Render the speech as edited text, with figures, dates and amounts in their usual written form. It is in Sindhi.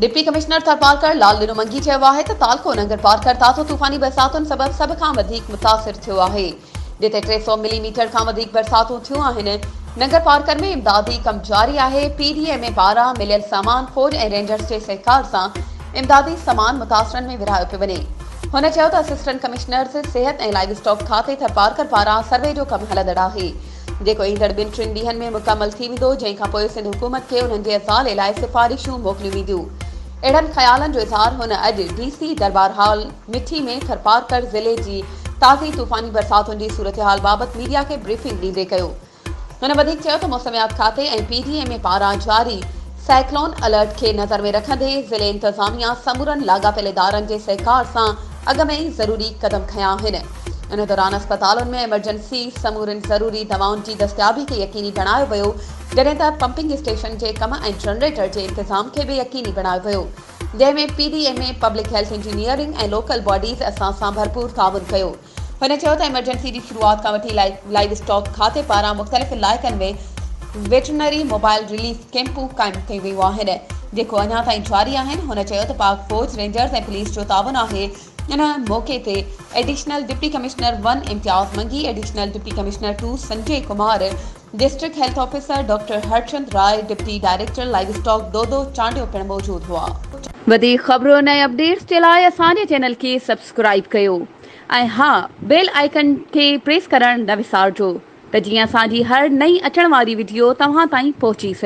ڊپٽي ڪمشنر ٿرپارڪر لال ڏنو منگي چيو آهي ته تعلقو ننگرپارڪر تازو طوفاني برساتن سبب سڀ کان وڌيڪ متاثر ٿيو آهي، جتي 300 ملي ميٽر کان وڌيڪ برساتون ٿيون آهن. ننگرپارڪر ۾ امدادي ڪم جاري آهي، پي ڊي ايم اي پاران مليل سامان فوج ۽ رينجرز جي سهڪار سان امدادي سامان متاثرن ۾ ورهايو پيو وڃي. هن چيو ته اسسٽنٽ ڪمشنرز صحت ۽ لائيو اسٽاڪ کاتي ٿرپارڪر پاران سروي جو ڪم هلندڙ آهي. جيڪو ايندڙ ٻن ٽن ڏينهن ۾ مڪمل ٿي ويندو، جنهن کانپوء سنڌ حڪومت کي انهن جي ازالي لاء سفارشون موڪليون وينديون. اهڙن خيالن جو اظهار هن اڄ ڊي سي درٻار هال مٺي ۾ ٿرپارڪر ضلعي جي تازي طوفاني برساتن جي صورتحال بابت ميڊيا کي بريفنگ ڏيندي ڪيو. هن وڌيڪ چيو ته موسميات کاتي ۽ پي ڊي ايم اي پاران جاري سائيڪلون الرٽ کي نظر ۾ رکندي ضلعي انتظاميا سمورن لاڳاپيل ادارن جي سهڪار سان اڳ ۾ ئي ضروري قدم کنيا آهن. ان دوران اسپتالن ۾ ايمرجنسي سمورين ضروري دوائن جي دستيابي کي يقيني بڻايو ويو جڏهن ته پمپنگ اسٽيشن جي ڪم ۽ جنريٽر جي انتظام کي به يقيني بڻايو ويو جنهن ۾ P D M A, public health engineering ۽ local bodies اسان سان ڀرپور تعاون ڪيو. هن چيو ته ايمرجنسي جي شروعات کان وٺي لائيو اسٽاڪ کاتي پاران مختلف علائقن ۾ ويٽرنري موبائل رليف ڪيمپون قائم ڪيون ويون آهن جيڪو اڃا تائين جاري آهن. هن چيو ته پاڪ فوج، رينجرز ۽ پوليس جو تعاون آهي. ان موقعي تي additional deputy commissioner one Imtiaz Mangi, additional deputy commissioner two Sanjay Kumar, district health officer doctor Harchand Rai, deputy director livestock Dodo Chandio پڻ موجود هئا. وڌيڪ خبرن ۽ اپڊيٽس جي لاء اسان جي چينل کي سبسڪرائيب ڪيو ۽ ها بيل آئيڪن کي پريس ڪرڻ نه وسارجو ته جيئن اسان جي هر نئين اچڻ واري وڊيو توهان تائين پهچي سگهي.